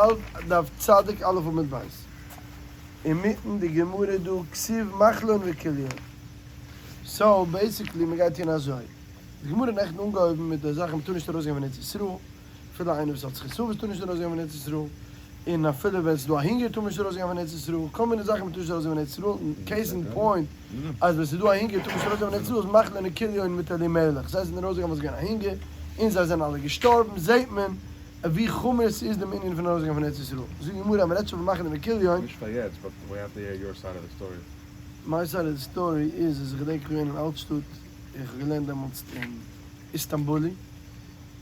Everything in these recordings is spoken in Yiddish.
האלט דף צדיק א' עמוד ב', אינמיטן די גמרא דא כתיב מחלון וכליון, סאו בעיסיקלי מען גייט טון אזוי, די גמרא האט נעכטן אנגעהויבן מיט די זאכן מ'טאר נישט ארויסגיין פון ארץ ישראל, אפילו איינער וואס האט זכות אבות טאר נישט ארויסגיין פון ארץ ישראל, און אפילו ווען ס'איז דא א הונגער טאר מען נישט ארויסגיין פון ארץ ישראל, כל מיני זאכן מ'טאר נישט ארויסגיין פון ארץ ישראל, case in point אז ווען ס'איז דא א הונגער טאר מען נישט ארויסגיין פון ארץ ישראל איז מחלון און כליון מיט אלימלך, זיי זענען ארויסגעגאנגען ווייל ס'איז געווען א הונגער, און זיי זענען אלע געשטארבן, זעהט מען ווי חמור ס'איז דעם ענין פון ארויסגיין פון ארץ ישראל. זאגט די גמרא אז מ'רעדט שוין פון מחלון וכליון. נישט פאר יעצט, but we have to hear your side of the story. My side of the story איז אז איך געדענק איך בין געווען אין אלטשטאט, איך האב געלערנט דעמאלטס אין איסטאנבולי,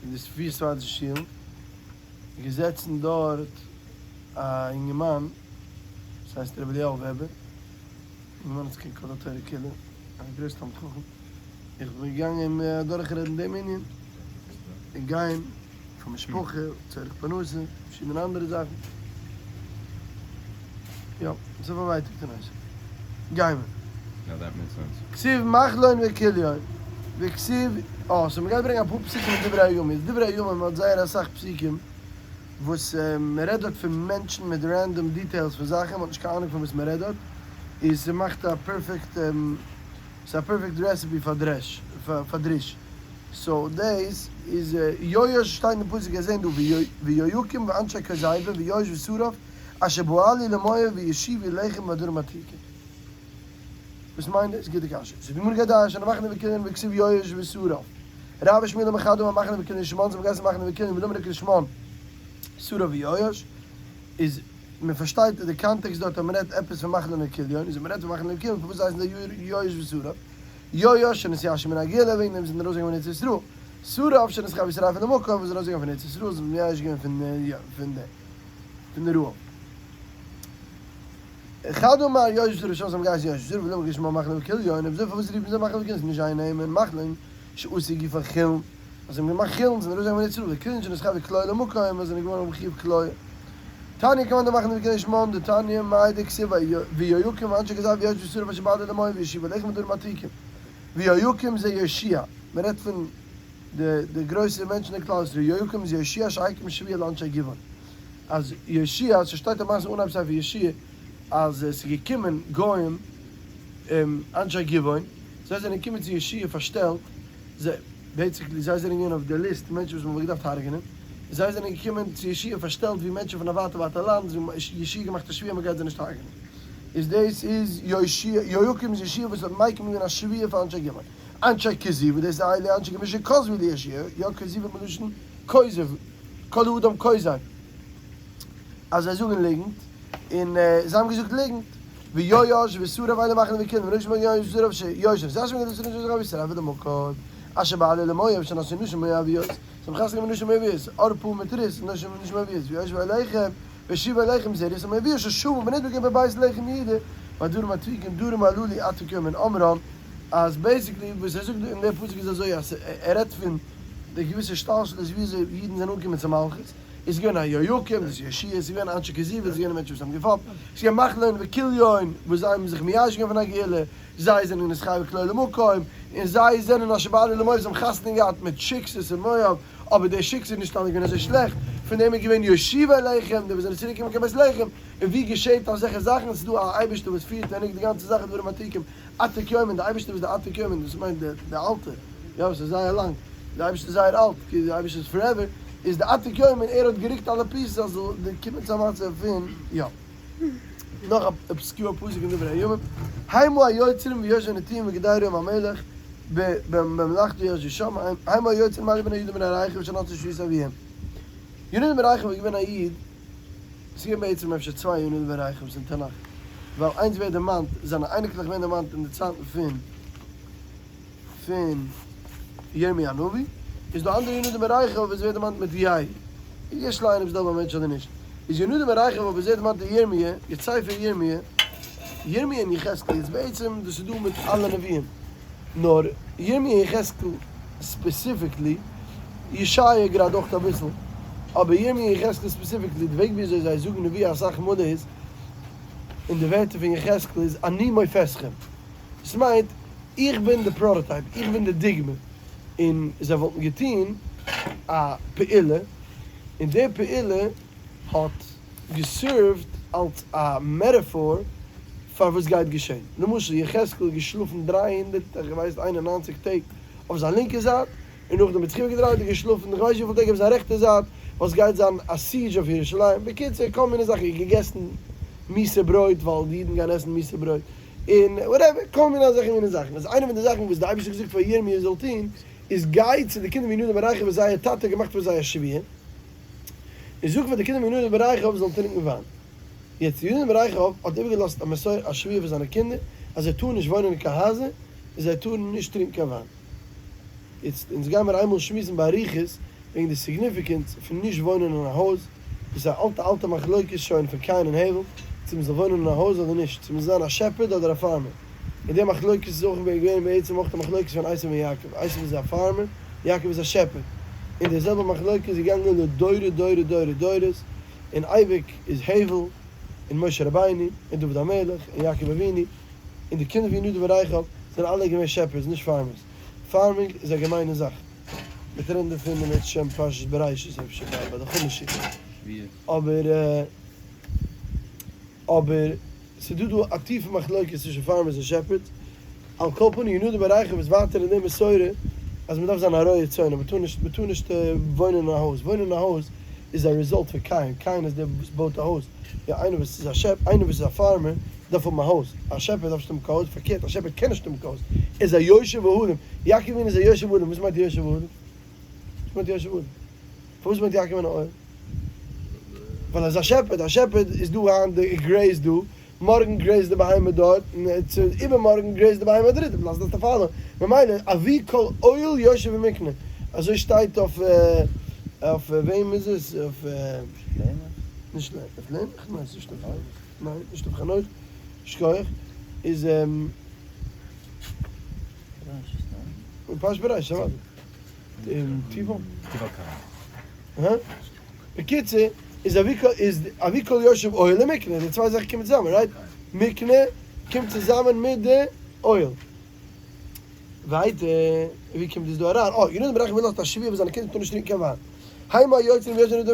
אין די פיר ספרדישע שולן, געזעצן דארט א אינגערמאן וואס הייסט ר' אליהו וועבער, אינגערמאן האט זיך געקענט כל התורה כולה, א גרויס תלמיד חכם, איך בין געגאנגען אים אדורכרעדן דעם ענין, און גיין פאר משפחה, צורך פרנסה, פארשידענע אנדערע זאכן. יא, ס'איז א פארווייטאגטע נושא. גיימער. Now that makes sense. כתיב מחלון וכליון, וכתיב, אה, so מ'גייט ברענגען אפאר פסוקים אין דברי הימים. איז דברי הימים האט זייער אסאך פסוקים וואס מ'רעדט דארט פון מענטשן מיט random details פון זאכן, מ'האט נישט קיין אהנונג פון וואס מ'רעדט דארט, איז ס'מאכט א perfect ס'איז א perfect recipe פאר דרש, פאר דרוש. so דאס איז יואש שטייט אין פסוק געזען דא ויהויקים ואנשי כוזיבא ויואש ושריו אשר באלו למואב וישיבו לחם והדרים עתיקים. וואס מיינט דאס? גוטע קשיא. סאו די גמרא גייט דרש'ענען מחנה וכליון וכתיב יואש ושריו. רב ושמואל אמר חד אמר מחנה וכליון שמאן זיי האבן געהייסן מחנה וכליון ולמה נקרא שמן שריו ויואש איז מען פארשטייט די context דארט אז מען רעדט עפעס פון מחנה וכליון איז ווען מען רעדט פון מחנה וכליון פארוואס הייסן זיי יואש ושריו? יואש שנתייאשו מן הגאולה וועגן דעם זענען ארויסגעגאנגען פון ארץ ישראל, שריו שנתחייבו שריפה למקום וואס זענען ארויסגעגאנגען פון ארץ ישראל זענען מייאש געווען פון פון די פון די רעב. אחד אמר יואש ושריו שם זיי האבן געהייסן יואש ושריו ולמה קרוי שמם מחלון וכליון אויב אזוי פארוואס רופן זיי מחלון וכליון ס'איז נישט זייער נעמען מחלון שעשו גופן חולין אז זיי האבן געמאכט חולין זענען ארויסגעגאנגען פון ארץ ישראל וכליון שנתחייבו כליה למקום וואס זענען געווארן מחויב כליה. תניא כמאן דמחלון וכליון שמם דתניא מאי דכתיב ויהויקים ואנשי כוזיבא ויואש ושריו אשר בעלו למואב וישיבו לחם והדרים עתיקים ויהויקים זה יהושע מען רעדט פון די די גרויסע מענטשן אין כלל ישראל יהויקים איז יהושע שהקים שבועה לאנשי גבעון אז יהושע ס'שטייט א מעשה אנהייב ספר יהושע אז עס איז געקומען גוים אנשי גבעון זיי זענען געקומען צו יהושע פארשטעלט זיי, basically זיי זענען געווען אויף די ליסט מענטשן וואס מען וואלט געדארפט הרג'נען, זיי זענען געקומען צו יהושע פארשטעלט ווי מענטשן פון א ווייטע ווייטע לאנד, זיי האבן יהושע געמאכט א שבועה מען גייט זיי נישט הרג'נען, איז דאס איז יהושע, יהויקים איז יהושע וואס האט מקים געווען א שבועה פאר אנשי גבעון, אנשי כוזיבא דאס איז אלו אנשי גבעון שכזבו ליהושע, יא כוזיבא מלשון כוזב, כל האדם כוזב. אז זיי זאגן ליגנט, און זיי האבן געזאגט ליגנט, ויואש ושריו אלו מחלון וכליון, ונקרא שמם יואש ושריו שיואש נתייאש מן הגאולה ושריו ושריו למקום אשר בעלו למואב שנשאו נשים מואביות, זיי האבן חתונה געהאט מיט נשים מואביות, ערפה מיט רות נשים מואביות, ויואש ואליכם וישיבו אליכם זרש המואביות ששבו ונדבקו בבית לחם יהודה והדרים עתיקים דרים הללו עתיק יומין אמרם, אז basically וואס ער זאגט דא אין די פסוק איז אזוי אז ער רעדט פון די געוויסע השתלשלות וויאזוי אידן זענען אנגעקומען צו מלכות, איז געווען א יהויקים, דאס איז יהושע, עס איז געווען אנשי כוזיבא, עס איז געווען מענטשן וואס האבן געפאפט, עס איז געווען מחלון וכליון, וואס זיי האבן זיך מייאש געווען פון א גאולה, זיי זענען נתחייבו כליה למקום, און זיי זענען אשר בעלו למואב, זיי האבן חתונה געהאט מיט שיקסעס אין מואב, אבער די שיקסע איז נישט אלע געווען אזוי שלעכט, פון דעם איז געווען ישיבה אליכם, די וואס זענען צוריק געקומען קיין בית לחם, און ווי געשעט אזעלכע זאכן, עס איז דא א אייבערשטער וואס פירט און רוקט די גאנצע זאך דברים עתיקים, עתיק יומין, די אייבערשטער וואס די עתיק יומין, דאס מיינט די אלטע, יא וואס איז זייער לאנג, די אייבערשטער איז זייער אלט, כאילו די אייבערשטער איז forever, איז די עתיק יומין, ער האט גערוקט אלע pieces אז זאל קומען צו א מצב פון יא. נאך א obscure פסוק אין דברי הימים, המה היוצרים ויושבי הנטעים וגדרה עם המלך בממלכתו ישבו שם, המה היוצרים אלו בני יהודה בני רכב שנשאו שבועת אביהם. יהודה בן רכב איז געווען א איד, ס'איז געווען בעצם אפשר צוויי יהודה בן רכב'ס אין תנך, ווייל איינס ווערט דערמאנט, זיינע אייניקלעך ווערן דערמאנט אין די צייטן פון פון ירמי' הנביא, איז דא אנדערע יהודה בן רכב וואס ווערט דערמאנט מיט יי, יש לעיין אויב ס'איז דא ביי מענטש אדער נישט, איז יהודה בן רכב אבער ווערט דערמאנט אין ירמי', יעצט ספר ירמי', ירמי' און יחזקאל איז בעצם דאס איז דא מיט אלע נביאים, נאר ירמי' און יחזקאל specifically, ישעיה גראדע אויך אביסל, אבער ירמי' און יחזקאל specifically, די וועג וויאזוי זיי זאגן נבואה אסאך מאל איז, אין די ווערטער פון יחזקאל איז אני מופתכם. דאס מיינט, איך בין די prototype, איך בין די דוגמא. און זיי וואלטן געטון א פעולה, און די פעולה. האט געסערווט אלס א מעטעפאר פאר וואס גייט געשען. למשל יחזקאל איז געשלאפן דרײַ הונדערט איך ווייס 91 טעג אויף זיין לינקע זייט, און נאכדעם האט זיך איבערגעדרייט און געשלאפן איך ווייס נישט וויפיל טעג אויף זיין רעכטע זייט, וואס גייט זיין א סיעדזש אויף ירושלים. בקיצור, כל מיני זאכן, געגעסן מיסע ברויט ווייל די אידן גייען עסן מיסע ברויט, און וואטעווער, כל מיני אזעלכע מיני זאכן. איז איינע פון די זאכן וואס די אייבערשטער האט געזאגט פאר ירמי' זאל טון, איז גיי צו די קינדער פון יונדב בן רכב וואס זייער טאטע האט געמאכט פאר זיי א שבועה, און זאג פאר די קינדער פון יונדב בן רכב זאלן טרינקען וויין. יעצט יונדב בן רכב האט איבערגעלאזט א מסורה א שבועה פאר זיינע קינדער אז זיי טארן נישט וואוינען אין קיין הייזער און זיי טארן נישט טרינקען קיין וויין. יעצט אונז גיימער איינמאל שמועסן באריכות וועגן די סיגניפיקענס פון נישט וואוינען אין א הויז, דאס איז א אלטע אלטע מחלוקת שוין פון קין און הבל, צו מ'זאל וואוינען אין א הויז אדער נישט, צו מ'זאל זיין א שעפערד אדער א פארמער. און די מחלוקת איז אויך געווען בעצם אויך די מחלוקת פון עשו און יעקב, עשו איז א פארמער, יעקב איז א שעפערד. און די זעלבע מחלוקת איז געגאנגען לדורי דורי דורי דורות, און אייביג איז הבל און משה רבינו און דוד המלך און יעקב אבינו און די קינדער פון יונדב בן רכב זענען אלע געווען שעפערדס נישט פארמערס. פארמינג איז א געמיינע זאך. מ'וועט רעדן דערפון אם ירצה השם פרשת בראשית אפשר ביי די חומש שיעור. אבער אבער ס'דא דא א טיפע מחלוקת צווישן פארמערס און שעפערדס. על כל פנים יונדב בן רכב איז ווייטער אין די מסורה אז מ'דארף זיין א רועה צאן און מ'טאר נישט מ'טאר נישט וואוינען אין א הויז. וואוינען אין א הויז איז א רעזאלט פון קין. קין איז דער וואס בויט א הויז. יא איינער וואס איז א שעפ איינער וואס איז א פארמער דארף האבן א הויז. א שעפערד דארף נישט האבן קיין הויז. פארקערט א שעפערד קען נישט האבן קיין הויז. ער איז א יושב אהלים. יעקב אבינו איז א יושב אהלים. וואס מיינט יושב אהלים? וואס מיינט יושב אהלים? פארוואס מיינט יעקב אבינו אוהל? ווייל ער איז א שעפערד. א שעפערד איז דא היינט די גרעיז דא, מארגן גרעיזט די בהמה דארט, און צו איבערמארגן גרעיזט די בהמה א דריטע פלאץ, דארפסטו פאלאוען. ממילא אבי כל אוהל יושב במקנה. אזוי שטייט אויף אויף וועם איז עס? אויף נישט אויף למך? ניין ס'נישט אויף למך. ניין נישט אויף חנוך. שכוח. איז אין פרשת בראשית אוודאי. אין תובל? הא? בקיצור, איז אבי כל איז אבי כל יושב אוהל ומקנה, די צוויי זאכן קומען צוזאמען, רייט? מקנה קומט צוזאמען מיט די אוהל. ווייטער, ווי קומט דאס דא אריין? אה, יונדב בן רכב האט א שבועה וואס זיינע קינדער טארן נישט טרינקען קיין וויין. המה היוצרים יוצרים די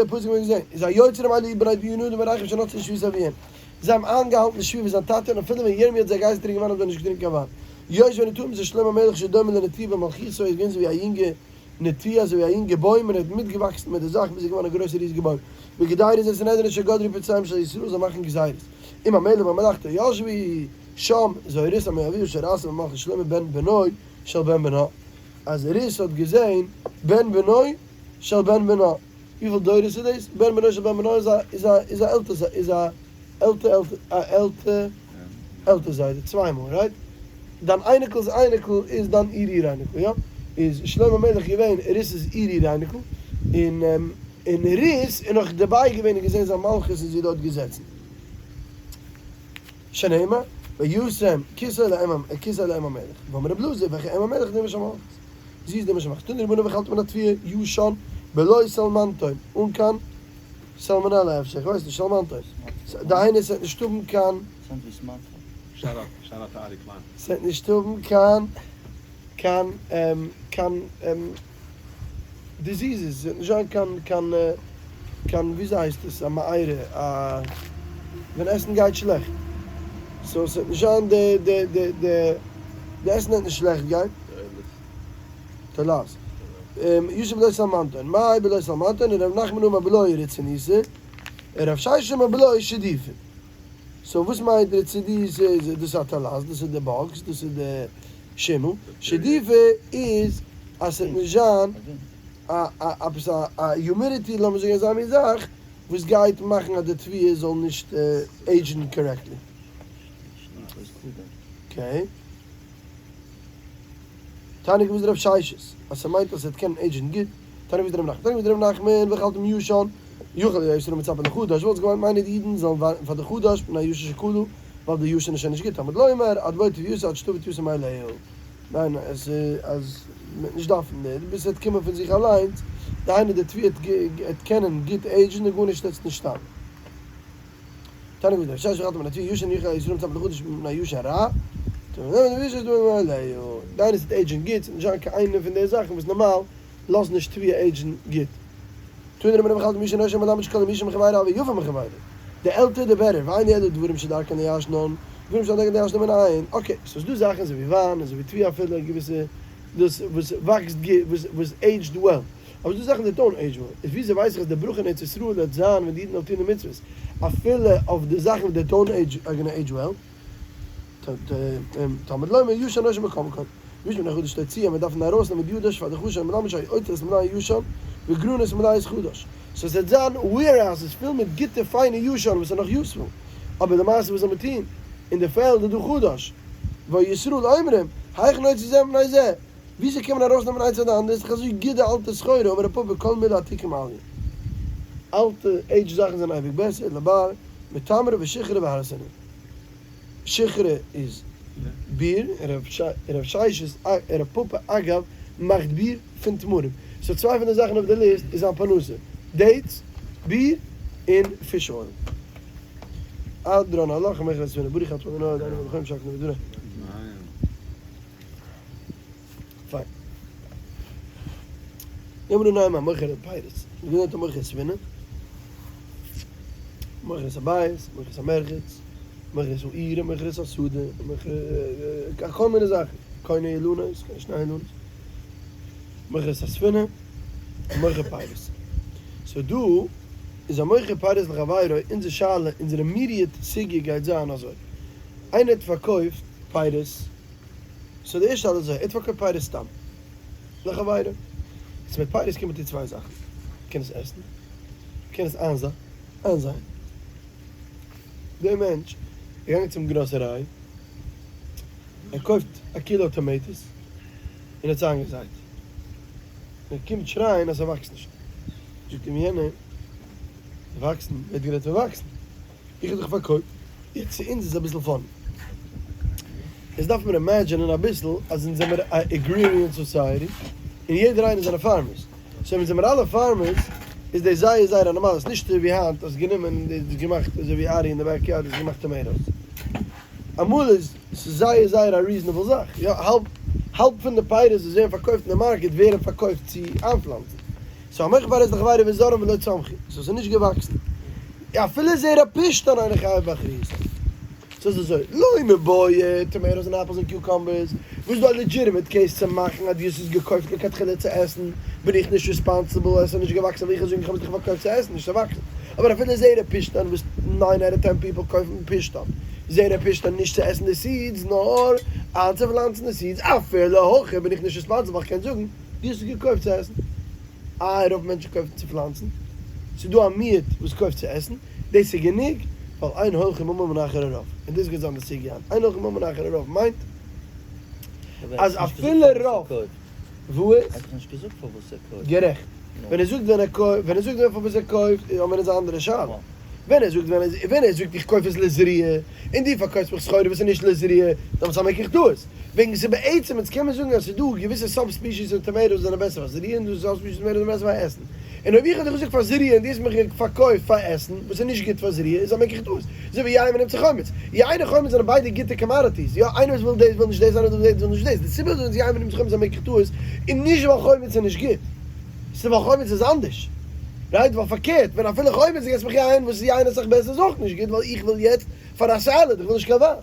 פסוק האבן מיר געזען, איז היוצרים אלו בני יונדב בן רכב שנצרו שבועת אביהם. זיי האבן איינגעהאלטן די שבועה פון זיין טאטע, און אפילו ווען ירמי' האט זיי געהייסן טרינקען וויין האבן זיי נישט געטרינקען קיין וויין. יושבי ונטעים זה שלמה המלך שדומה לנטיעה במלכותו איז געווען אזוי ווי א יונגע נטיעה אזוי ווי א יונגע בוים און ער האט מיטגעוואקסן מיט די זאך ביז ער איז געווארן א גרויסער ריזיגער בוים. וגדירות זה סנהדרין שגדרו פצעיהם של ישראל זאל מאכן גזירות. עם המלך בממלכתו ישבו שם זו רות המואביה שראתה במלכות שלמה בן בנו של בן בנה אז רות האט געזען בן בנו של בן בנה וויפיל דורות איז דאס? בן בנו של בן בנו איז א איז א איז א עלטער איז א עלטער עלטער א עלטער עלטער זיידע צוויי מאל רייט? דיין אייניקל'ס אייניקל איז דיין אור אור אייניקל יא? איז שלמה המלך געווען רות'ס אור אור אייניקל און און רות איז נאך דערביי געווען און געזען זיין מלכות און זי איז דארט געזעצן שנאמר וישם כסא לאם כסא לאם המלך ואמר רבי אלעזר וכי אם המלך איז די אם של מלכות זי איז די אם של מלכות תנו רבנן ואכלת מן התבואה ישן בלא סלמנטון אן קיין סעלמאנעלע אפשר, איך ווייס נישט, סעלמאנטויס. דהיינו ס'וועט נישט האבן קיין. ס'וועט נישט האבן קיין קיין קיין דיזיזעס, ס'וועט נישט זיין קיין קיין קיין וויאזוי הייסט עס א מאירה א ווען עסן גייט שלעכט, סאו ס'וועט נישט זיין די די די די די עסן וועט נישט שלעכט גיין. תולעת. ישן בלא שלמנטון, מאי בלא שלמנטון, און ר' נחמן אמר בלא רצוניתא, און רב ששת אמר בלא שדיפין. סאו וואס מיינט רצוניתא איז דאס א תולעת, דאס איז די באגס, דאס איז די שימל, שדיפה איז אז ס'וועט נישט זיין א א עפעס א א יומידיטי לאמיר זאגן אזא מין זאך וואס גייט מאכן אז די תבואה זאל נישט עידזשן קארעקטלי. אקעי. תניא געוואוסט רב ששת אז ס'מיינט אז ס'וועט קענען עידזשן גוט, תניא געוואוסט רב נחמן, תניא געוואוסט רב נחמן ואכלת מישן, יכול היו ישראל מצפין לחדש, וואלסט געמיינט מיינען די אידן זאלן ווארטן פאר די חדש מפני הישן שכלה, ווייל די ישן איז שוין נישט גוט, תלמוד לומר עד בוא תבואתה עד שתבוא תבואתה מאליה, ניין עס איז אז מ'וועט נישט דארפן די ביז ס'וועט קומען פון זיך אליינס, דהיינו די תבואה וועט קענען גוט עידזשן און גארנישט וועט נישט שטארבן. תניא געוואוסט רב ששת ואכלת מן התבואה ישן יכול היו ישראל מצפין לחדש מפני הישן רע, דהיינו ס'וועט עידזשן גוט, ס'וועט נישט זיין קיין איינע פון די זאכן וואס נארמאל לאזן נישט תבואה עידזשן גוט. תנו רבנן בחלטה מישן נושן מלמד שכל מישן מחבירו הוי יפה מחבירו. די עלטער די בעטער, ואין לי אלא דברים שדרכן ליישנן, דברים שאין דרכן ליישנן מנין. אקעי, סאו ס'דא זאכן אזוי ווי וויין, אזוי ווי תבואה אפילו, געוויסע דאס וואס וואקסט גוט, וואס וואס עידזשד וועל. אבער ס'דא זאכן דעט דאונט עידזש וועל. איז וויאזוי ווייס איך אז די ברכה אין ארץ ישראל וועט זיין ווען די אידן וועלן טון די מצוות אפילו אויף די זאכן דעט דאונט עידזש אר גאנא עידזש וועל? תלמוד לומר ישן נושן בכל מקום. משום החדש תוציאו אז מיר דארפן ארויסנעמען די ידש פאר די חשן מלמד שהיו אוצרות מלאין ישן וגרנות מלאות חדש. סאו עס וועט זיין וועירהאוזעס פול מיט גוטע פיינע ישן וואס איז נאך יוספול. אבער למעשה וואס זאל מען טון? אין די פעלד איז דא חדש. וישראל אומרים, היאך נוציא זה מפני זה? וויאזוי קען מען ארויסנעמען איינס פון די אנדערע? איז דאך אזוי גוט די אלטע סחורה, אמר רב פפא כל מילי עתיקא מעליא. אלטע עידזש זאכן זענען אייביג בעסער, לבר, מתמרא ושיכרא והרסנא. שיכרא איז ביר, רב ששת, רב פפא אגב מאכט ביר פון תמרים, סאו צוויי פון די זאכן אויף די ליסט איז זיין פרנסה, דעיטס, ביר, און פיש אויל. הדרן עלך המוכר את הספינה, ברוך אתה ה' אלוהינו מלך העולם שהכל נהיה בדברו. פיין. יאמרו נעים המוכר את פירות, ווי נעמט המוכר את ספינה? מוכר את הבית, מוכר את המרחץ, מוכר את העיר, מוכר את השדה, מוכר כל מיני זאכן, קונה אילנות, קונה שני אילנות, מוכר את הספינה, מוכר פירות. סאו דא איז המוכר פירות לחבירו, אונזער שאלה, אונזער אימידיעט סוגיא גייט זיין אזוי, איינער האט פארקויפט פירות, סאו די ערשטע שאלה איז אזוי, ער האט פארקויפט פירות סתם לחבירו, יעצט מיט פירות קומט מיט צוויי זאכן, מ'קען עס עסן, מ'קען עס איינזייען. דער מענטש איז געגאנגען צום גראסעריי, ער קויפט א קילא טאמעיטאס און האט עס איינגעזייט, און ער קומט שרייען אז ס'וואקסט נישט, זאגט אים יענער, וואקסן? ווער האט גערעדט פון וואקסן? איך האב דאך פארקויפט. יעצט צו אונז איז אביסל פאני. יעצט דארף מען אימעדזשינען אביסל אז אונז זעמער א עגריריען סאסייעטי און יעדער איינער זענען פארמערס. סאו אונז זעמער אלע פארמערס איז דאס זייער זייער א נארמאל. ס'נישט אזוי ווי היינט האסט גענומען און דאס געמאכט אזוי ווי ארי אין די בעק יארד האסט געמאכט טאמעיטאס. אמאל איז ס'איז זייער זייער א ריזענעבל זאך. יא האלב האלב פון די פירות וואס ווערן פארקויפט אין די מארקעט ווערן פארקויפט צו איינפלאנצן. סאו המוכר פירות לחבירו וזרען ולא צמחו. סאו ס'איז נישט געוואקסן. אפילו זרע פשתן אינו חייב באחריות. סאיז אזוי, לא מיבעיא, טאמעיטאס און עפלס און קיוקאמבערס, וואס איז דא א לעדזשיטימעט קעיס צו מאכן אז דו האסט עס געקויפט לכתחילה צו עסן, בין איך נישט ריספאנסיבל, עס איז נישט געוואקסן וויל איך זאגן איך האב עס דיך פארקויפט צו עסן נישט צו וואקסן. אבער אפילו זרע פשתן וואס ניין אוט אוו טען פיפל קויפן פשתן, זרע פשתן נישט צו עסן די סידס נאר איינצופלאנצן די סידס, אפילו הכי בין איך נישט ריספאנסיבל ווייל איך קען זאגן דו האסט עס געקויפט צו עסן. איי רוב מענטשן קויפן צו פלאנצן, ס'איז דא א מיעוט וואס קויפט צו עסן, דאס איז גענוג, ווייל אין הולכים ממון אחר הרוב, און דאס גייט זיין די סוגיא היינט, אין הולכים ממון אחר הרוב מיינט אז אפילו רוב, וואס? גערעכט, ווען ער זאגט ווען ער קויפט, ווען ער זאגט ווען פארוואס ער קויפט, האבן מיר אונז א אנדערע שאלה, ווען ער זאגט ווען ווען ער זאגט איך קויף עס לזריעה, און דו פארקויפסט מיך סחורה וואס איז נישט לזריעה, דאן איז א מקח טעות. וועגן ס'איז בעצם, אונז קען מען זאגן אז ס'איז דא געוויסע סוב ספישיס פון טאמעיטאס וואס זענען בעסער פאר זריעה און דא סוב ספישיס פון טאמעיטאס זענען בעסער פאר עסן. און אויב איך האב דיך געזאגט פאר זריעה און דו האסט מיך פארקויפט פאר עסן, וואס איז נישט גוט פאר זריעה, איז א מקח טעות. אזוי ווי יין ונמצא חומץ. יין און חומץ זענען ביידע גוטע קאמאדיטיס. יא, איינער וואס וויל דאס וויל נישט דאס, איינער וואס וויל דאס וויל נישט דאס. די סיבה פארוואס יין ונמצא חומץ איז א מקח טעות איז נישט ווייל חומץ איז נישט גוט. ס'איז ווייל חומץ איז אנדערש. רייט? ווייל פארקערט, ווען אפילו חומץ געסט מיך יין וואס איז יין אסאך בעסער איז אויך נישט גוט ווייל איך וויל יעצט פאר א סעלעד, איך וויל נישט קיין וויין.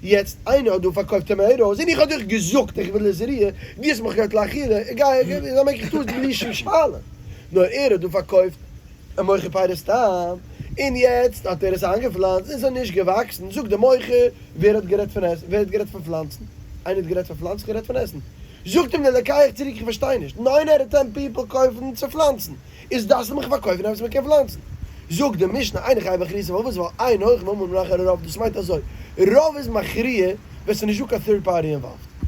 יעצט איינער האט דא פארקויפט טאמעיטאס און איך האב דיך געזאגט איך וויל לזריעה, דו האסט מיך געהערט לאכילה, איך גיי איז א מקח טעות בלי שום שאלה. נאר ער האט דא פארקויפט א מוכר פירות סתם, און יעצט האט ער עס איינגעפלאנצט און ס'איז נישט געוואקסן, זאגט די מוכר, ווער האט גערעדט פון עסן? ווער האט גערעדט פון פלאנצן? איינער האט גערעדט פון פלאנצן? כ'האב גערעדט פון עסן. זאגט אים דער לוקח צוריק איך פארשטיי נישט, ניין אוט אוו טען פיפל קויפן צו פלאנצן, איז דארפסטו מיך פארקויפן עפעס מען קען פלאנצן. זאגט די משנה אינו חייב באחריותן פארוואס ווייל אין הולכין ממון אחר הרוב דאס מיינט אזוי רוב איז מכריע ווען ס'איז נישט דא קיין third party involved.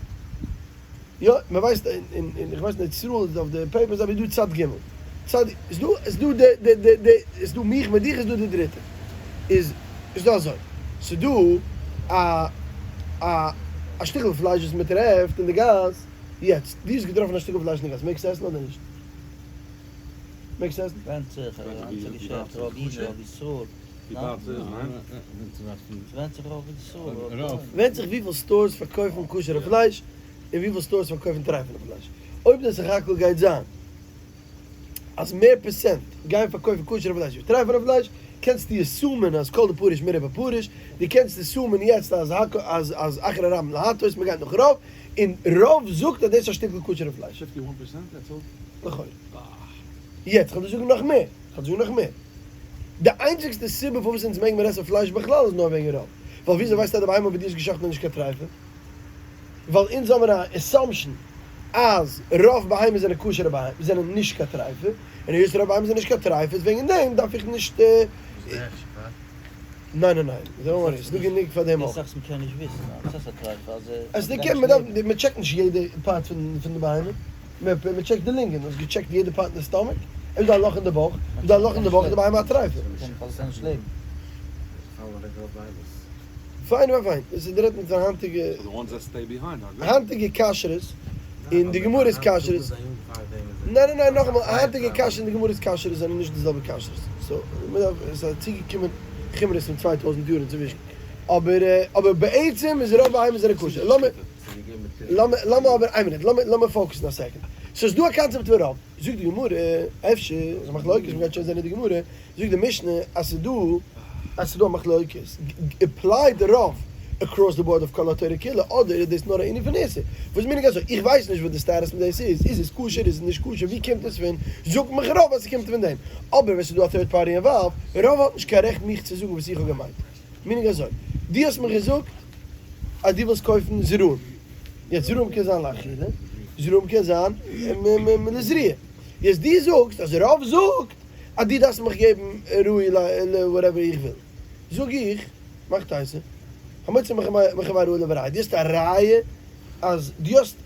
יא מען ווייסט אין אין איך ווייס אין ארץ ישראל איז אויף די פעיפערס אבער איז דא צד ג' צד איז דא איז דא די די די די איז דא מיך מיט דיך איז דא די דריטע איז איז דא אזוי ס'איז דא א א א שטיקל פלייש וואס מען טרעפט אין די גאס יעצט דו האסט געטראפן א שטיקל פלייש אין די גאס מעגסט עסן אדער נישט? מעגסט עסן? ווענדט זיך, א געשעפט, רוב אידן, רוב ישראל. ווענדט זיך רוב ישראל. ווענדט זיך וויפיל סטארס פארקויפן כשר'ע פלייש און וויפיל סטארס פארקויפן טרייפענע פלייש. אויב די סך הכל גייט זיין. אז מער פערסענט גייען פארקויפן כשר'ע פלייש ווי טרייפענע פלייש, קענסטו assume ען אז כל דפריש מריה בפריש, דו קענסט assume ען יעצט אז אז אז אחרי רבים להטות, מ'גייט נאך רוב, און רוב זאגט אז דאס איז א שטיקל כשר'ע פלייש. 51 percent? That's all? לכאורה. יעצט כ'וועל דיר זאגן נאך מער, כ'וועל דיר זאגן נאך מער. די איינציגסטע סיבה פארוואס אונז מעגן מיר עסן פלייש בכלל איז נאר וועגן רוב. ווייל וויאזוי ווייסטו אז די בהמה וואס דו האסט גע'שחט'ן איז נישט קיין טרייפה? ווייל אונז האבן א assumption אז רוב בהמות זענען כשר'ע בהמות, זענען נישט קיין טרייפה, און היות רוב בהמות זענען נישט קיין טרייפות וועגן דעם דארף איך נישט. וואס איז די הכשר פאר? ניין ניין ניין, don't worry, ס'איז דא גענוג פאר דעם אויך. ס'איז זאכן מ'קען נישט וויסן אז ס'איז א טרייפה אז עס קען מען דארף מען check ט נישט יעדע part פון די בהמה, מען check ט די לונגען, האסט גע check ט יעדע part אין די stomach? אויב איז דא א לאך אין די בויך, איז דא א לאך אין די בויך איז די בהמה א טרייפה. פיין פיין פיין, דאס איז רעדט מען פון היינטיגע היינטיגע כשרות, און די גמרא'ס כשרות, ניין ניין ניין נאכאמאל, היינטיגע כשרות און די גמרא'ס כשרות זענען נישט די זעלבע כשרות, so עס איז צוגעקומען חומרות פון 2000 יאר אינצווישן, אבער אבער בעצם איז רוב בהמות זענען כשר, לאמיר לאמיר אבער איין מינוט, לאמיר focus ן א second, סאיז דא א קאנצעפט פון רוב, זאגט די גמרא, אפשר איז א מחלוקת, מ'גייט שוין זען אין די גמרא, זאגט די משנה אז ס'איז דא אז ס'איז דא א מחלוקת, apply די רוב across the board אויף כל התורה כולה, אדער איז דאס נאר א ענין פון איסור? וואס מיין איך אזוי? איך ווייס נישט וואס די status פון דאס איז, איז עס כשר איז עס נישט כשר, ווי קומט עס פון, זאגט מיך רוב אז ס'קומט פון דעם, אבער ווען ס'איז דא א third party involved, רוב האט נישט קיין רעכט מיך צו זאגן וואס איך האב געמיינט. מיין איך אזוי, דו האסט מיך געזאגט אז דו ווילסט קויפן זרעים, יעצט זרעים קען זיין לאכילה, זרעים קען זיין לזריעה, יעצט דו זאגסט אז רוב זאגט אז דו דארפסט מיך געבן ראוי ל whatever איך וויל, זאג איך, מאך טייסע, המוציא מחברו עליו הראיה, דו האסט א ראיה אז דו האסט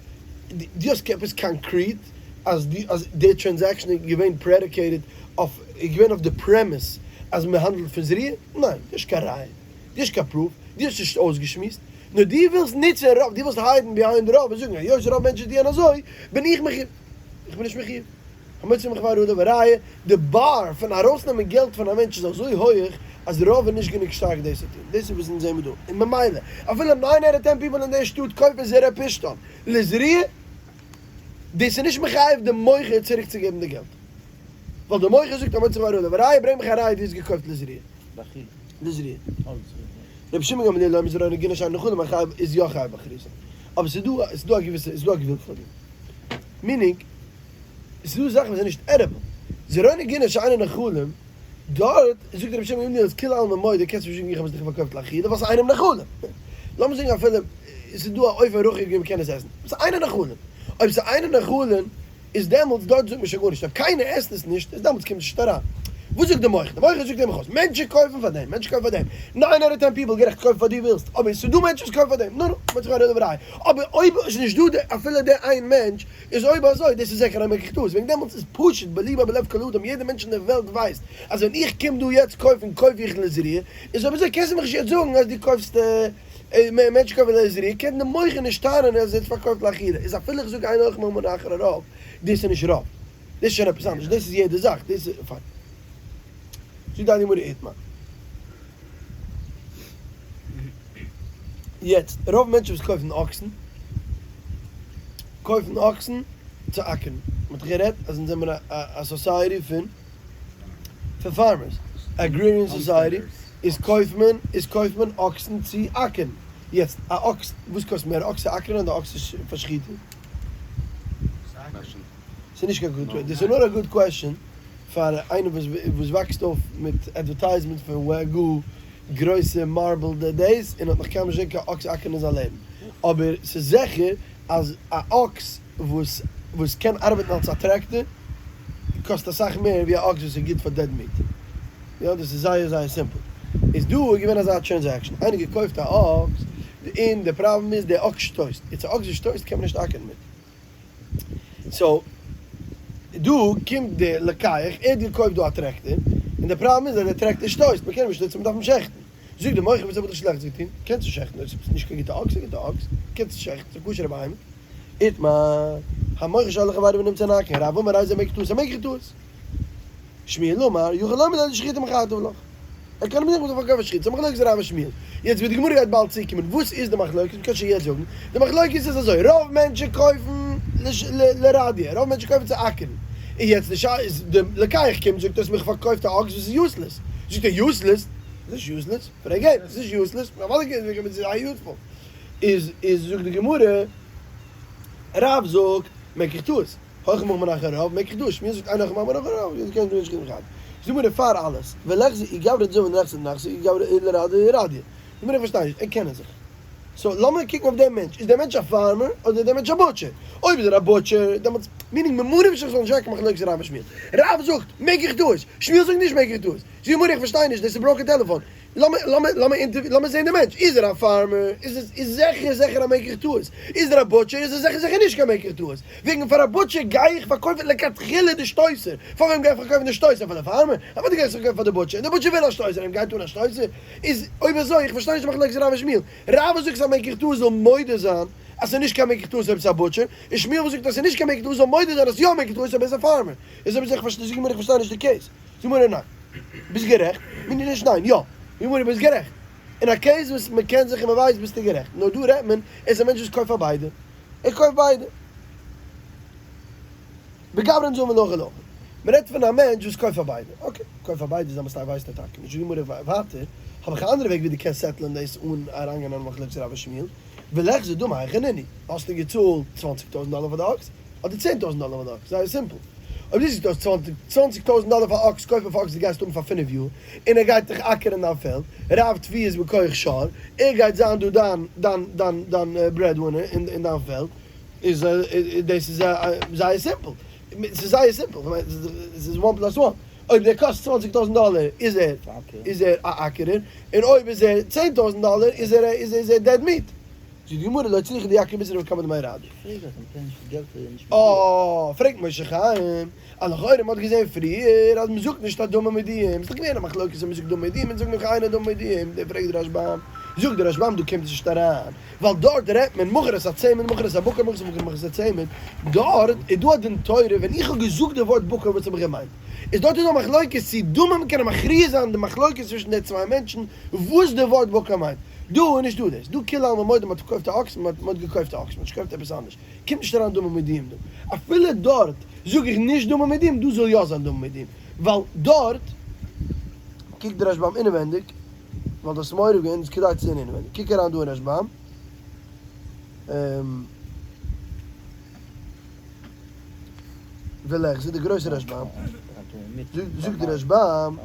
דו האסט עפעס concrete אז דו אז די transaction איז געווען predicated אויף איז געווען אויף די premise אז מען האנדלט פון זריעה? ניין, דו האסט קיין ראיה, דו האסט קיין proof, דו האסט נישט אויסגעשמועסט, נאר דו ווילסט נוצן רוב, דו ווילסט hide ן behind רוב און זאגן היות רוב מענטשן טוען אזוי בין איך מחיוב, איך בין נישט מחיוב. המוציא מחבירו עליו הראיה, די באר פון ארויסנעמען געלט פון א מענטש איז אזוי הויעך אז רוב איז נישט גענוג שטארק דאס צו טון, דאס איז וואס אונז זעמיר דא, און ממילא אפילו nine out of ten people אין די שטאט קויפן זרע פשתן לזריעה, דאס איז נישט מחייב די מוכר צוריקצוגעבן די געלט, ווייל די מוכר זאגט המוציא מחבירו עליו הראיה, ברענג מיך א ראיה דו האסט געקויפט לזריעה. לזריעה. רבי שמעון גמליאל אומר זרעו נגינה שאינו נחלים החייב איז יא חייב באחריותו, אבער ס'איז דא ס'איז דא א געוויסע ס'איז דא א גבול פאר דעם, meaning ס'איז דא זאכן וואס זענען נישט edible, זרעו נגינה שאינו נחלים, דארט זאגט רבי שמעון גמליאל אז כולי עלמא מודה קענסט נישט זאגן איך האב עס דיך פארקויפט לאכילה ווייל ס'איז אינם נאכלים, לאמיר זאגן אפילו ס'איז דא א אופן רחוק ווי מ'קען עס עסן, ס'איז אינם נאכלים, אויב ס'איז אינם נאכלים איז דעמאלטס דארט זאגט מען שוין גארנישט, אויב קיינער עסט עס נישט איז דעמאלטס קומט עס נישט אריין. וואס זאגט די מוכר? די מוכר זאגט אים אויס, מענטשן קויפן פאר דעם, מענטשן קויפן פאר דעם, nine out of ten people גערעכט קויפן פאר דו ווילסט, אבער ס'איז דא מענטשן וואס קויפן פאר דעם, נו נו, מ'האט זיך א רעדעריי, אבער אויב איז נישט דא די אפילו די איין מענטש, איז אויב אזוי דאס איז זיכער א מקח טעות, וועגן דעמאלטס איז פשוט בליבו בלב כל אדם, יעדער מענטש אין די וועלט ווייסט אז ווען איך קום דא יעצט קויפן קויף איך לזריעה, איז אויב אזוי קענסטו מיך נישט יעצט זאגן אז דו קויפסט מענטשן קויפן לזריעה, קען די מוכר נישט טענה'ן אז ער האט פארקויפט לאכילה, איז אפילו איך זאג אין הולכין ממון אחר הרוב, דאס איז נישט רוב, דאס איז שוין עפעס אנדערש, דאס איז יעדע זאך, דאס איז פיין. זאגט די גמרא איתמר. יעצט, רוב מענטשן וואס קויפן אקסן, קויפן אקסן צו אקערן. מען האט דאך גערעדט אז אונז זעמיר א society פון פון farmers, agrarian society, איז קויפט מען, איז קויפט מען אקסן צו אקערן. יעצט, א אקס, וואס קאסט מער, אקס צו אקערן אדער אקס פאר שחיטה? ס'איז נישט קיין גוד קוועסטשן, דאס איז נאר א good question פאר איינער וואס וואס וואקסט אויף מיט advertisement פון וועגו גרויסע marble די דאס און האט נאך קיינמאל נישט געזען קיין אקס אקערן אין זיין לעבן, אבער ס'איז זיכער אז א אקס וואס וואס קען ארבעטן אלס א טרעקטער קאסט אסאך מער ווי א אקס וואס איז גוט פאר dead meat. יא דאס איז זייער זייער simple. איז דא איז געווען אזא transaction, איינער געקויפט א אקס, און די פראבלעם איז די אקס שטויסט, יעצט א אקס וואס שטויסט קען מען נישט אקערן מיט. so דא קומט די לוקח, ער האט געקויפט דא א טרעקטער, און די פראבלעם איז אז די טרעקטער שטויסט, מען קען אים נישט נוצן, מען דארף אים שעכטן. זאגט די מוכר וואס האב איך דיר שלעכטס געטון? קענסט נישט שעכטן אויב ס'איז נישט קיין גוטע אקס, א גוטע אקס, קענסט נישט שעכטן, ס'איז א כשר'ע בהמה. איתמר, המוכר שור לחבירו ונמצא נגחן, רב אמר הרי זה מקח טעות, א מקח טעות. שמואל אמר, יכול לומר לו לשחיטה מכרתיו לך. ער קען אים זאגן מ'זאל פארקויפן שחיטה, ס'איז א מחלוקת רב און שמואל. יעצט ווי די גמרא גייט באלד צוקומען, וואס איז די מחלוקת? מ'קען שוין יעצט זאגן, די מחלוקת איז אזוי, רוב מענטשן קויפן לרדיא, רוב מענטשן קויפן צו אקערן. און יעצט די שאלה איז, די לוקח קומט זאגט האסט מיך פארקויפט א אקס וואס איז useless, זאגט ער useless? איז נישט useless, פרעג אים, איז נישט useless? אוודאי איז זייער useful. איז איז זאגט די גמרא, רב זאגט מקח טעות, הולכים מוכרין אחר רב, מקח טעות, שמואל זאגט אין הולכין מוכרין אחר רב, יעצט קענסטו נישט קיין אחד. זאגט די גמרא פאר אלעס, וליחזי אי גברא דזבין לנכסי דנכסי אי גברא לרדיא לרדיא. די גמרא איך פארשטיי נישט, ער קענען זיך. so לאמיר קוקן אויף דעם מענטש, איז דער מענטש א farmer אדער איז דער מענטש א butcher? אויב איז ער א butcher דעמאלטס, meaning ממה נפשך זאל נישט זיין קיין מחלוקת רב און שמואל. רב זאגט מקח טעות, שמואל זאגט נישט מקח טעות. זאגט די גמרא איך פארשטיי נישט, דאס איז broken telephone. לאמיר לאמיר זעהן די מענטש, איז ער א farmer איז עס איז זיכער זיכער א מקח טעות, איז ער א butcher איז עס זיכער זיכער נישט קיין מקח טעות, וועגן פאר א butcher גיי איך פארקויפן לכתחילה די שטויסער, פאר וועם גיי איך פארקויפן די שטויסער פאר די farmer? אוודאי גיי איך עס פארקויפן פאר די butcher, און די butcher וויל א שטויסער, אים גייט אן א שטויסער, איז אויב אזוי איך פארשטיי נישט די מחלוקת רב און שמואל, רב וואס זאגט ס'איז א מקח טעות זאל מודה זיין אז ס'איז נישט קיין מקח טעות אויב ס'איז א butcher, און שמואל וואס זאגט אז ס'איז נישט קיין מקח טעות זאל מודה זיין אז ס'איז יא א מקח טעות אויב ער איז א farmer, איז אויב אזוי איך פארשטיי נישט די case. זאג מיר ניין. ביסט גערעכט. מיר נישט ניין. יא. זאג מיר ביסט גערעכט. אין א case וואס מען קען זיך און מען ווייסט ביסטו גערעכט. נאר דא רעדט מען ער איז א מענטש וואס קויפט פאר ביידע. ער קויפט ביידע. בגברא דזבין להכי ולהכי. מען רעדט פון א מענטש וואס קויפט פאר ביידע. okay. קויפט פאר ביידע איז א מסתבר ווייסט ער טאקע נישט. זאג מיר ווייטער. האב איך א אנדערע וועג ווי דו קענסט settle ען דאס אן אריינגיין אין א מחלוקת רב ושמואל. וליחזי דמי היכי נינהו. האסטו געצאלט 20,000 דאלער פאר די אקס? אדער 10,000 דאלער פאר די אקס? זייער simple. אויב דו זאגסט דו האסט 20,000 דאלער פאר אקס, קויף אויף אקס דו גייסט האבן פאר פינף יאר, און ער גייט דיך אקערן דיין פעלד, רב תבואות בכח שור, ער גייט זיין דא דיין דיין דיין דיין breadwinner אין דיין פעלד, איז דאס איז זייער simple. ס'איז זייער simple, כ'מיין ס'איז one plus one. אויב דער קאסט 20,000 דאלער איז ער איז ער א אקערער, און אויב איז ער 10,000 דאלער איז ער איז ער dead meat. זאגט די גמרא לא צריכא דייקר בישרא וכמה דמי רדיא. פרעג אז מ'קען נישט געלט איז נישט אה, פרעגט משה חיים, אז לכאורה מ'האט געזען פריער אז מ'זאגט נישט אז דמים מודיעים, ס'איז דאך געווען א מחלוקת אויב מ'זאגט דמים מודיעים אונז זאגן מיר אין דמים מודיעים, דער פרעגט די רשב"ם, זאגט די רשב"ם דא קומט עס נישט אריין, ווייל דארט רעדט מען מכר את הצמד מכר את הבקר מכר את הבקר מכר את הצמד, דארט איז דא א דין תורה ווען איך האב געזאגט די ווארט בקר וואס האב איך געמיינט? איז דארט איז דא מחלוקת צו דמים קענען מכריע זיין די מחלוקת צווישן די צוויי מענטשן וואס די ווארט בקר מיינט. דא איז נישט דא דאס, דא כולי עלמא מודים מ'האט געקויפט א אקס, מ'האט געקויפט א אקס, מ'האט נישט געקויפט עפעס אנדערש, קומט נישט אריין דמים מודיעים דא, אפילו דארט זאג איך נישט דמים מודיעים, דא זאל יא זיין דמים מודיעים, ווייל דארט, קוק די רשב"ם אינעווענדיג, ווייל דאס מעורב געווען איז כדאי צו זען אינעווענדיג, קוק אריין דא אין רשב"ם, וליחזי די גרויסע רשב"ם, זאגט די רשב"ם.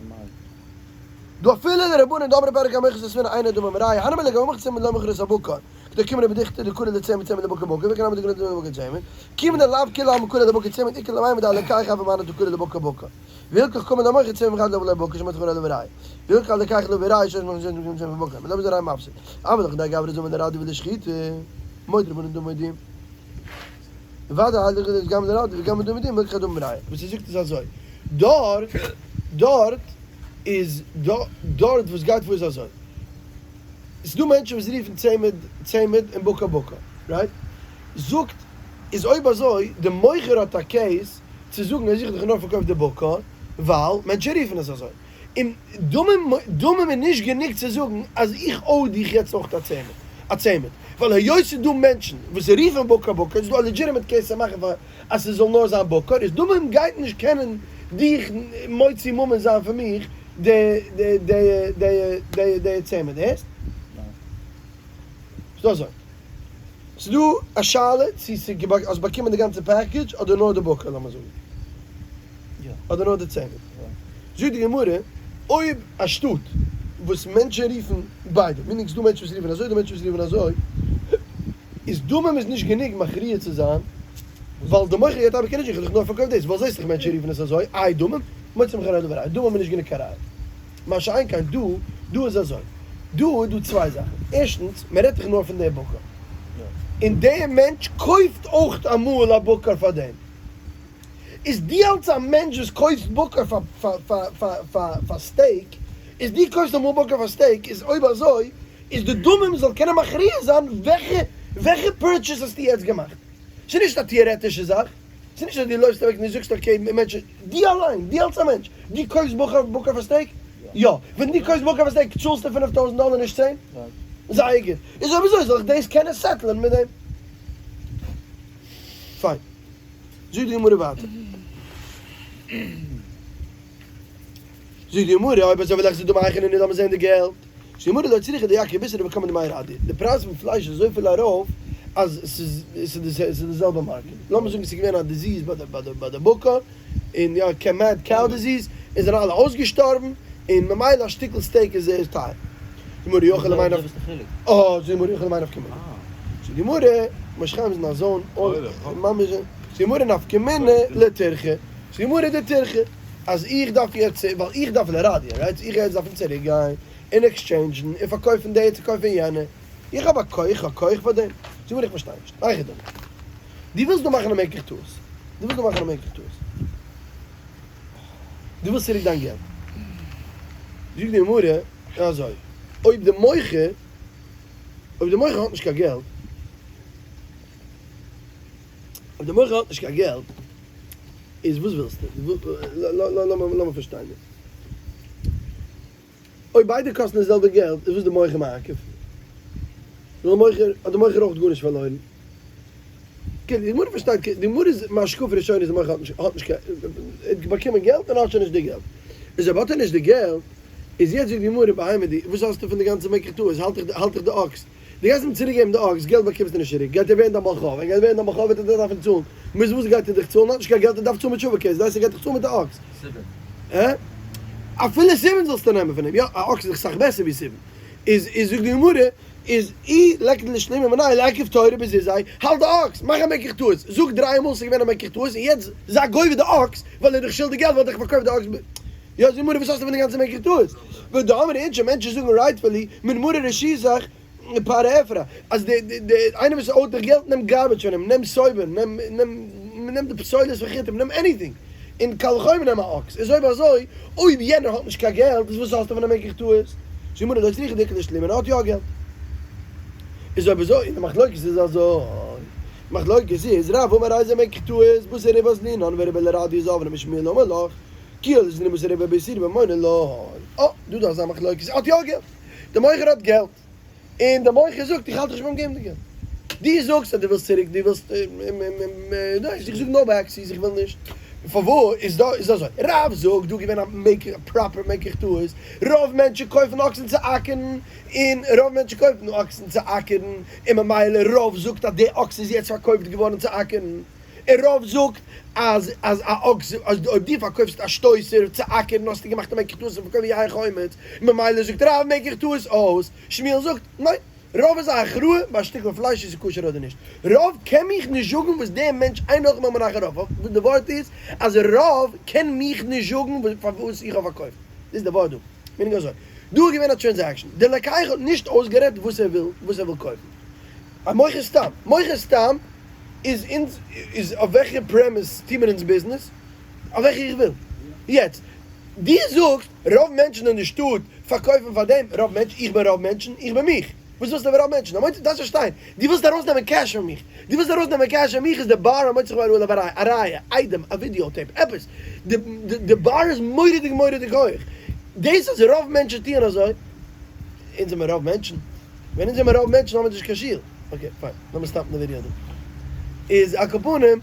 דא אפילו די רבנן דאמרי פרק המוכר את הספינה אינו דמים ראיה, הני מילי לגבי המוכר צמד לא מכר את הבקר, כדאוקימנא בדוכתא דקרי לצמד צמד לבקר בקר ואיכא נמי דקרי לצמד לבקר צמד, כיוון דלאו כולי עלמא קרי לבקר צמד איכא למימר דהלוקח הוי מהני דקרי לבקר בקר, והילכך קאמר דהמוכר צמד חד לא בקר שמא תחרה עליו הראיה, והילכך הלוקח להביא ראיה שיש מכרין צמד צמד בקר, מלא בזה ראיה מפסיד, אבל לכדי גברא זמין לרדיא ולשחיטה, מודה רבנן דמים מודיעים. וודאי הלכך גם לרדיא וגם דמים מודיעים הילכך דמים ראיה, וואס ער זאגט איז אזוי, דארט דארט איז דארט וואס גייט פאר איז אזוי, ס'איז דא מענטשן וואס רופן צמד צמד און בקר בקר, right? זאגט איז אויב אזוי די מוכר האט א case צו זאגן אז איך האב דיך נאר פארקויפט די בקר ווייל מענטשן רופן עס אזוי, און דמים דמים איז נישט גענוג צו זאגן אז איך owe דיך יעצט אויך א צמד א צמד, ווייל היות ס'איז דא מענטשן וואס רופן בקר בקר איז דא א legitimate case צו מאכן פאר אז ס'זאל נאר זיין בקר, איז דמים גייט נישט קענען דיך מוציא ממון זיין פון מיך די די די די די די צמד, הערסט? ס'דא אזוי, ס'דא א שאלה צו ס'איז האסט באקומען די גאנצע package אדער נאר די בקר לאמיר זאגן, אדער נאר די צמד. זאגט די גמרא, אויב א שטאט וואס מענטשן רופן ביידע, meaning ס'דא מענטשן וואס רופן אזוי, דא מענטשן וואס רופן אזוי, איז דמים איז נישט גענוג מכריע צו זיין, ווייל די מוכר גייט אבער קען נישט איך האב דיך נאר פארקויפט דאס, ווייל זעסט דאך מענטשן רופן עס אזוי, איי דמים? מוציא ממך ראיה דבר דמים איז נישט גענוג קיין ראיה. מה שאין כן דא, דא איז אזוי, דא איז דא צוויי זאכן, ערשטנס, מען רעדט דאך נאר פון די בקר, און דער מענטש קויפט אויך אמאל א בקר פאר דעם, איז דו אלס א מענטש וואס קויפסט בקר פאר steak, איז דו קויפסט אמאל בקר פאר steak, איז אויב אזוי איז די דמים זאל קענען מכריע זיין וועלכע וועלכע purchase האסטו יעצט געמאכט. ס'איז נישט א טעארעטישע זאך, ס'איז נישט אז דו לויפסט אוועק און דו זאגסט okay מענטש, דו אליין, דו אלס א מענטש, דו קויפסט בקר בקר פאר steak? יא. ווען דו קויפסט בקר פאר steak צאלסטו 5000 דאלער נישט צען? זייער גוט. איז אויב אזוי זאל איך דאס קענען settle ען מיט דעם. פיין. זאגט די גמרא ווייטער. זאגט די גמרא, אויב אזוי וועל איך זיי דא מאכן און לאמיר זען די געלט. זאגט די גמרא, לא צריכא דייקר בישרא בכמה דמי רדיא, די פרייז פון פלייש איז אזויפיל ארויף אז ס'איז די זעלבע market. לאמיר זאגן ס'איז געווען א disease ביי די בקר, און יא, mad cow disease, און זענען אלע אויסגעשטארבן, און ממילא א שטיקל steak איז זייער טייער. זאגט די גמרא, אי הכי למאי נפקא. אה, זאגט די גמרא, אי הכי למאי נפקא מינה. זאגט די גמרא, משה חיים איז אין א zone, ממש, זאגט די גמרא נפקא מינה לטירחא. זאגט די גמרא די טירחא. אז איך דארף יעצט, ווייל איך דארף לרדיא, right? איך גיי יעצט דארפן צוריק גיין און exchange ן און פארקויפן די צו קויפן יענע. איך האב א כח, איך האב כח פאר דעם? זאג מיר איך פארשטיי נישט. מהיכי דמי. דו ווילסט דא מאכן א מקח טעות. דו ווילסט דא מאכן א מקח טעות. דו ווילסט צוריק דיין געלט. זאגט די גמרא אזוי, אויב די מוכר, אויב די מוכר האט נישט קיין געלט, אויב די מוכר האט נישט קיין געלט, איז וואס ווילסטו? לאמיר פארשטיין דאס. אויב ביידע קאסטן די זעלבע געלט, איז וואס די מוכר מעכב? זאל די מוכר, האט די מוכר אויך גארנישט פארלוירן. די גמרא פארשטייט, די גמרא איז מהשקפה ראשונה איז די מוכר האט נישט, האט נישט קיין, ער האט באקומען געלט און האט שוין נישט די געלט. איז אויב האט ער נישט די געלט, איז יעצט זאגט די גמרא בהמה די, וואס האסטו פון די גאנצע מקח טעות, האלט איך, האלט איך די אקס. דו גייסט אים צוריק געבן די אקס, געלט באקומסטו נישט צוריק, גייט ער ווערן דיין בעל חוב, ער גייט ווערן דיין בעל חוב וועט ער דיר דארפן צאלן, מיט וואס גייט ער דיך צאלן, האט נישט קיין געלט ער דארף צאלן מיט תשובה case, דאס הייסט ער גייט דיך צאלן מיט די אקס. סובין. הע? אפילו סובין זאלסטו נעמען פון אים, יא א אקס איז דאך סאך בעסער ווי סובין. איז איז זאגט די גמרא, איז אי ליכא לאשלומי מיניה לעכב תורא בזוזי, האלט די אקס, מאך א מקח טעות, זאג דריי מאל ס'איז געווען א מקח טעות און יעצט זיי גובה די אקס, ווייל ער איז דיך שולדיג געלט ווייל ער האט דיך פארקויפט די אקס ב. יא זאג מיר וואס האסטו פון די גאנצע מקח טעות? ודאמרי אינשי מענטשן זאגן rightfully מן מרא רשיתך פארע עפרא אז די די די איינער וואס owed דיך געלט נעם garbage פון אים נעם סובין נעם נעם נעם די פסולת פון חיטים נעם anything און קל וחומר נעם א אקס איז אויב אזוי אויב יענער האט נישט קיין געלט איז וואס האסטו פון א מקח טעות? זאג מיר לא צריכא דאיכא לאשלומי ער האט יא געלט איז אויב אזוי און די מחלוקת איז אזוי מחלוקת איז רב אמר הרי זה מקח טעות בתר ריבעא אזלינן וריבעא לרדיא זבנה ושמואל אמר לך כי אזלינן בתר ריבעא באיסורא בממונא לא. אה, דא דא אזא מחלוקת, ער האט יא געלט, די מוכר האט געלט, און די מוכר זאגט איך האלט דיך נישט ביים געבן די געלט. דו זאגסט אז דו ווילסט צוריק, דו ווילסט דאס, איך זאג no backsies, איך וויל נישט. פארוואס איז דא איז אזוי, רב זאגט דא געווען א מקח, א proper מקח טעות, רוב מענטשן קויפן אקסן צו אקערן, און רוב מענטשן קויפן אקסן צו אקערן, און ממילא רוב זאגט אז די אקס איז יעצט פארקויפט געווארן צו אקערן. און רוב זאגט אז אז א אקס אז אויב דו פארקויפסט א שטויסער צו אקערן האסטו געמאכט א מקח טעות און פארקויפט יין חומץ, ממילא זאגט רב מקח טעות אויס, שמואל זאגט ניין, רוב איז א הכרעה ביי א שטיקל פלייש צו ס'איז כשר אדער נישט, רוב קען מיך נישט זאגן וואס דער מענטש אין הולכים אומר אחר רוב, וואס די ווארט איז אז רוב קען מיך נישט זאגן פארוואס איך האב פארקויפט, דאס איז די ווארט דא, meaning אזוי, דא איז געווען א transaction, דער לוקח האט נישט אויסגערעדט וואס ער וויל וואס ער וויל קויפן, א מוכר סתם, מוכר סתם איז אונז איז אויף וועלכע premise טוה מיר אונז ביזנעס? אויף וועלכע איך וויל. יעצט דו זאגסט רוב מענטשן אין די שטאט פארקויפן פאר דעם רוב מענטשן, איך בין רוב מענטשן, איך בין מיך. וואס ווילסטו פון רוב מענטשן? המוציא דארפסט פארשטיין, דו ווילסט ארויסנעמען cash פון מיך. דו ווילסט ארויסנעמען cash פון מיך איז די bar המוציא חבירו עליו הראיה, א ראיה, איידעם, א video tape, עפעס. די די bar איז מורא'דיג מורא'דיג הויך. דאס אז רוב מענטשן טוען אזוי, אונז זעמער רוב מענטשן. ווען אונז זעמער רוב מענטשן האבן אונז נישט קיין שול. okay fine, לאמיר stop ן די ווידעא דא. איז על כל פנים.